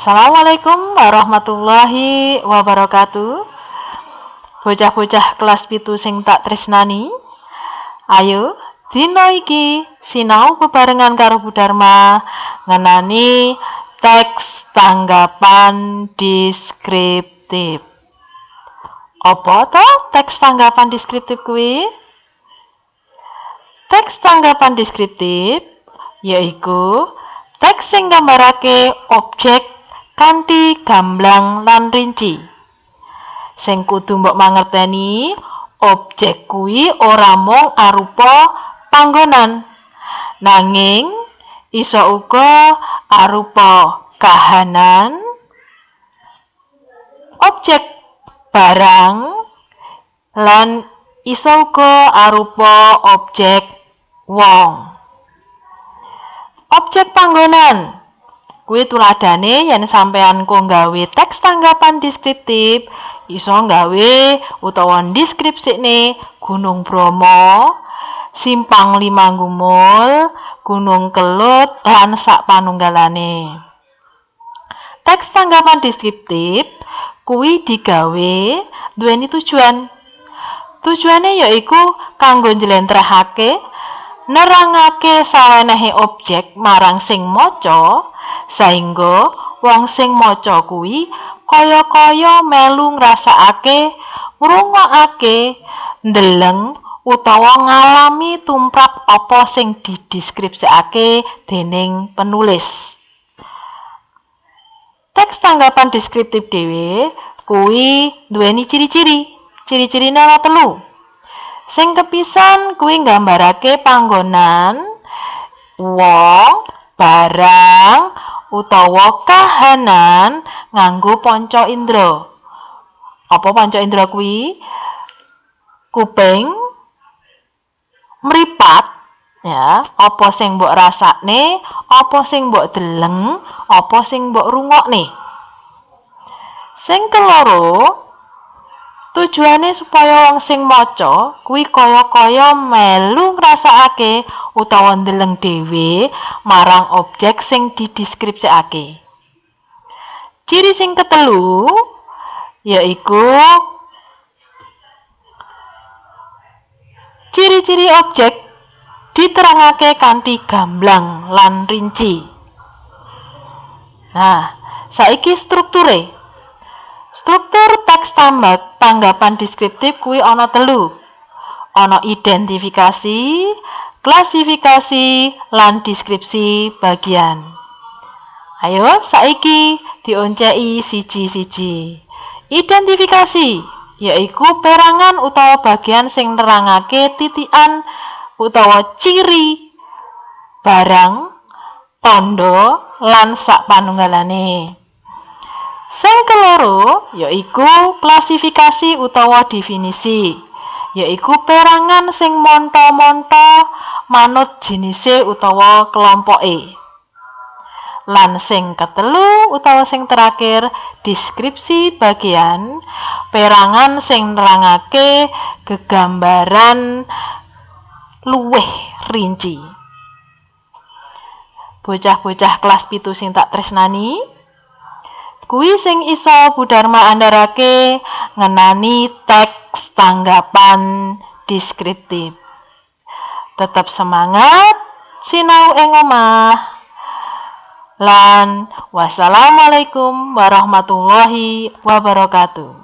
Assalamualaikum warahmatullahi wabarakatuh. Bocah-bocah kelas 7 sing tak tresnani. Ayo, dina iki sinau bebarengan karo Bu Dharma ngenani teks tanggapan deskriptif. Apa to teks tanggapan deskriptif kuwi? Teks tanggapan deskriptif yaiku teks sing nggambarake objek kanthi gamblang lan rinci. Sing kudu mbok mangerteni, objek kuwi ora mung arupa panggonan, nanging iso uga arupa kahanan, objek barang, lan iso uga arupa objek wong. Objek panggonan kuwi tuladhane yen sampean ko nggawe teks tanggapan deskriptif, iso nggawe utawa ndeskripsikne Gunung Bromo, Simpang Lima Gumul, Gunung Kelud, lan sak panunggalane. Teks tanggapan deskriptif kuwi digawe duweni tujuan. Tujuane yaiku kanggo njlentrehake, nerangake sawenehe objek marang sing maca, saengga wong sing maca kuwi kaya-kaya melu ngrasakake, ngrungokake, ndeleng utawa ngalami tumrap apa sing dideskripsikake dening penulis. Teks tanggapan deskriptif dhewe kuwi duweni ciri-ciri. Ciri-cirine ana telu. Sing kepisan kuwi nggambarake panggonan, wong, barang, utawa kahanan nganggo panca indra. Apa panca indra kuwi? Kuping, mripat, ya, apa sing mbok rasakne, apa sing mbok deleng, apa sing mbok rungokne. Sing keloro, tujuane supaya wong sing maca kuwi kaya-kaya melu ngrasakake utawa ndeleng dhewe marang objek sing dideskripsikake. Ciri sing ketelu yaiku ciri-ciri objek diterangake kanthi gamblang lan rinci. Nah, saiki strukture. Struktur teks tanggapan deskriptif kuwi ana telu. Ana identifikasi, klasifikasi, lan deskripsi bagian. Ayo saiki dionceki siji-siji. Identifikasi yaiku perangan utawa bagian sing nerangake titikan utawa ciri barang, tandha, lan sak panunggalane. Sing keloro yaiku klasifikasi utawa definisi, yaiku perangan sing monto-monto manut jinise utawa kelompoke. Lan sing ketelu utawa sing terakhir deskripsi bagian, perangan sing nerangake gegambaran luwih rinci. Bocah-bocah kelas 7 sing tak tresnani, kuwi sing iso Bu Dharma andharake ngenani teks tanggapan deskriptif. Tetep semangat sinau ing omah. Lan wassalamualaikum warahmatullahi wabarakatuh.